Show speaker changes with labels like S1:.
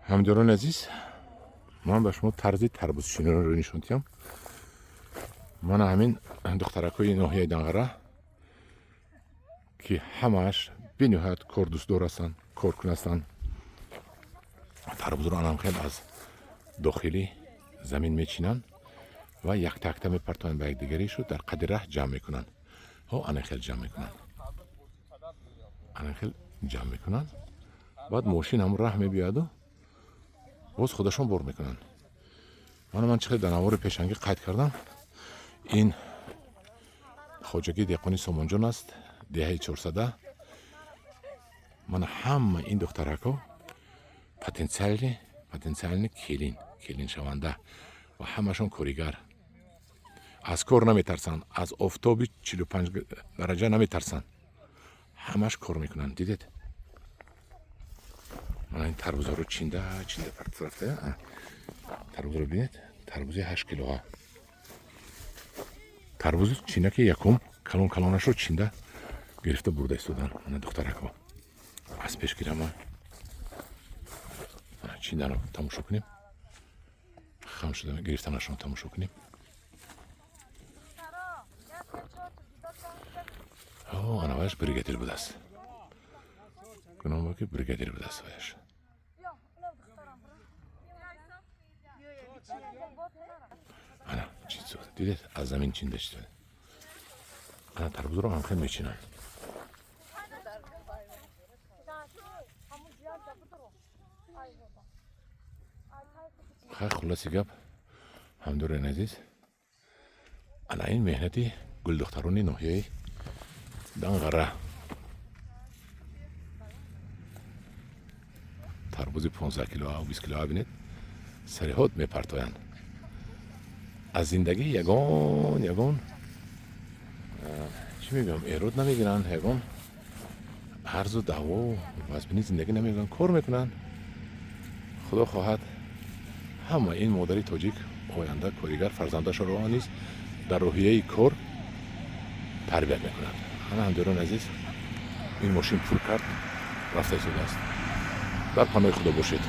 S1: Ҳамдиёрони азиз, ман ба шумо тарзи тарбузчиниро нишон диҳам. Мана ҳамин духтаракҳои ноҳияи Данғара, ки ҳамааш бениҳоят кордӯстдор ҳастанд, коркун ҳастанд, тарбузро анам хел аз дохили замин мечинанд ва якта якта мепартоянд ба якдигаришу дар қади раҳ ҷамъ мекунанд. Ҳо, ана хел ҷамъ мекунанд, ана хел ҷамъ мекунанд. Баъд мошин ҳамун раҳ мебиёяду боз худашон бор мекунанд. Мана, ман чӣ хел дар навори пешангӣ қайд кардам, ин хоҷагии деҳқони Сомонҷон аст, деҳаи Чорсада. Мана, ҳама ин духтаракҳо потенциальный келин, келиншаванда ва ҳамашон коригар, аз кор наметарсанд, аз офтоби 45 дараҷа наметарсанд, ҳамаш кор мекунанд. Дидед, мана ин тарбузаро чинда чинда рафта. Тарбузро бинед, тарбузи 8 килоа, тарбузи чинаки якум, калон калонашро чинда гирифта бурда истодан. Мана, духтаракҳо аз пеш гирама, чиндаро тамошо кунем, хам шуда гирифтанашро тамошо кунем. Анаваяш бригадир будааст, гуноҳ, ки бригадир будааст ваяш. Ана чиз, дидед, аз замин чинда шуда. Ана тарбузро ҳам хел мечинанд. Хай, хулоси гап, ҳамдорони азиз, ана ин меҳнати гулдухтарони ноҳияи Данғара. Тарбузи 15 килоа, 20 килоа бинед, сариҳот мепартоянд. Аз зиндагӣ ягон чӣ мегӯям, эрод намегиранд, ягон арзу даъво вазбини зиндагӣ намегӯянд, кор мекунанд. Худо хоҳад, ҳама ин модари тоҷик оянда коригар фарзандашонро низ дар рӯҳияи кор тарбият мекунад. Ҳама ҳамдиёрони азиз, ин мошин пур кард, рафта истодааст. Дар паноҳи Худо бошед.